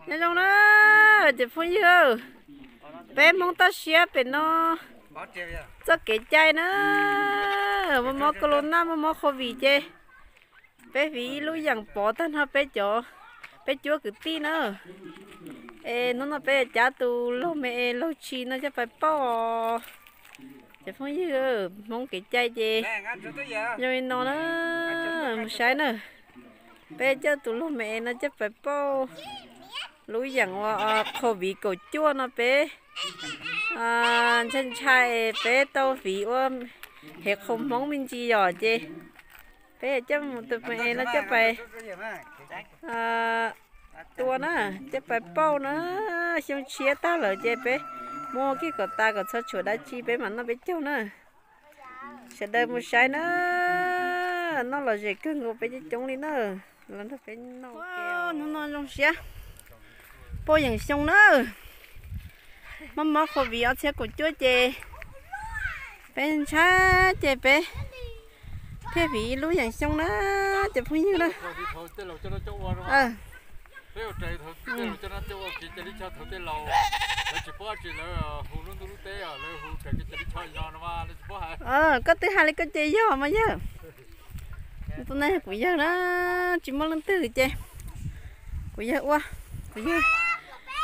Nyob zoo na, ces phooj ywg, peb Hmoob toj siab pem no txoj kev cai na, muaj mob corona muaj mob covid ces peb viv ib lub yeem pov tag nrho peb cov, peb cuab kwv tij na. Es hnub no peb cav tus laug me es laug tshis no coj pais pauj os. Ces phooj ywg, Hmoob kev cai ces zoo li no na, mus saib na. Peb coj tus laug me es no coj pais pauj lub yeem ua covid kaum cuaj no peb ntshai ntshai peb tau viv ua hev qhau Hmoob me ntsis yom ces peb coj mus tus me es no coj pais tua na, coj pais pauj na. Xyoo tshiab tag lawm ces peb muab kiag kom tas kom txhob tshuav dab tsi peb mam noj peb caug na. Sawv daws mus saib na, noj lom zem kawg nkaus peb coob coob li na. Los nrog peb noj, hnub no zoo siab, pauj yeem xyoo na. Mob mob covid ob txhiab kaum cuaj ces peb ntshai ces peb thiaj viv ib lub yeem xyoo na, ces phooj ywg na. Koj twb hais li koj ces yog mas yawg. Tus no yog kuv yawg na, tsis muaj leej twg ces kuv yawg ua, kuv yawg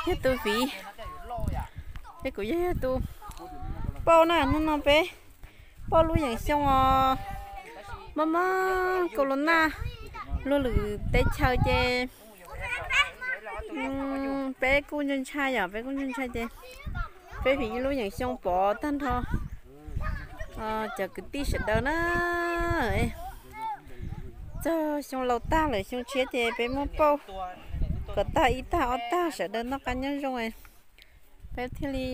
yog tus viv, ces kuv yawg yog tus pauj na. Hnub no peb pauj lub yeem xyoo os, mob mob corona luag lwm teb chaws ces peb kuj ntshai ntshai yom, peb kuj ntshai ntshai ces peb viv ib lub yeem xyoo pov tag nrho cov kwv tij sawv daws na. Txog xyoo laus tag lawm xyoo tshiab ces peb muab pauj kom tag ib tag ob tag sawv daws noj qab nyob zoo, peb thiaj li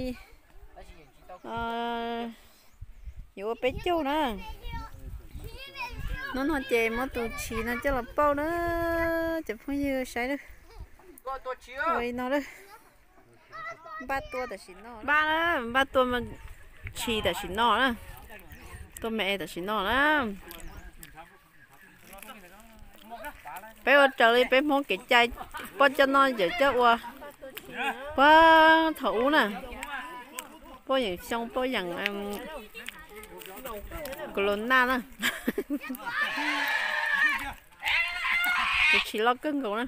yuav ua peb caug na. Hnub no ces muab tus tshis no coj los pauj na, cov phooj ywg saib na. Ua li no na. Npaj tua tam sim no, npaj tua tshis tam sim no na, tua me es tam sim no na. Peb ua raws li peb Hmoob kev cai, poj coj noj yawm coj ua puag thaum ub na, pauj yeem xyoo pauj yeem corona na. Tus tshis loj kawg nkaus na,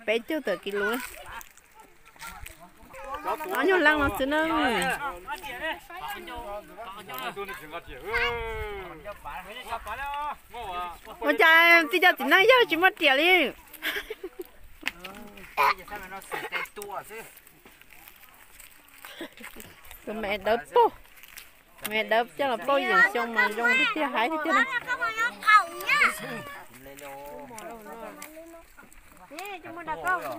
peb caug tawm kis lus na. Ob nyuag leej no xwb na. Ua cas tij coj txiv neej yawg tsis muaj riam li. Tus me dawb paug, me dawb coj los pauj yeem xyoo mas zoo tiag tiag haib tiag tiag na.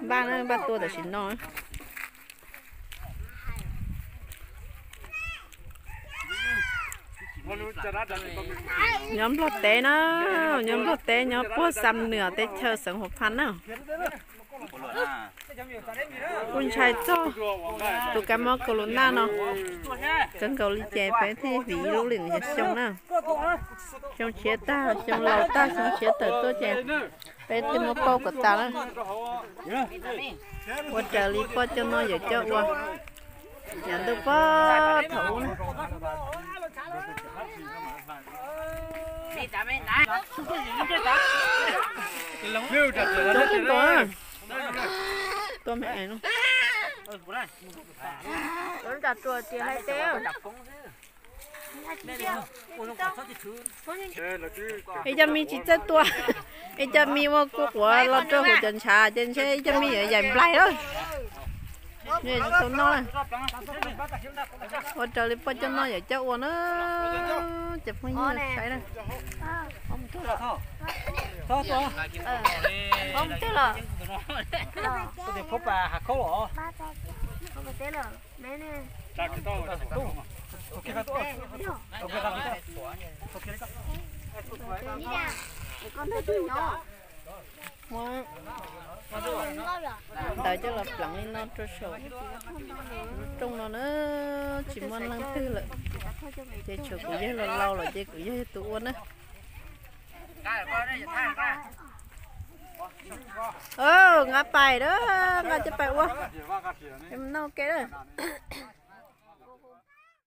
Npaj na, npaj tua tam sim no. Nyob Nplog teb na, nyob Nplog teb nyob puag Xam Nuam teb chaws xeev Huam Phas na. Kuj ntshai txog tus kab mob corona no kawg nkaus li ces peb thiaj viv ib lub yeem xyoo na. Xyoo tshiab tag xyoo laus tag xyoo tshiab tawm tuaj ces peb thiaj muab pauj kom tas na. Ua raws li poj coj noj yawm coj ua yav ntuj puag thaum ub na. Coob kawg nkaus na. Tua me es no. Ib co me tsis txawj tua, ib co me ua kua quav los rau hauv cov ntshav ces ntshe ib co me yuav yaim nplaig lawm. Tsis tau noj. Ua raws li poj coj noj yawm coj ua na. Ces phooj ywg saib na. Muab ntawd coj los pleev li no rau saum lub rooj no na, tsis muaj leej twg lawm, ces tshuav kuv yawg laus laus lawm ces kuv yawg yog tus ua na. Nqa pais a, nqa cov pais ua, noj ke lawm.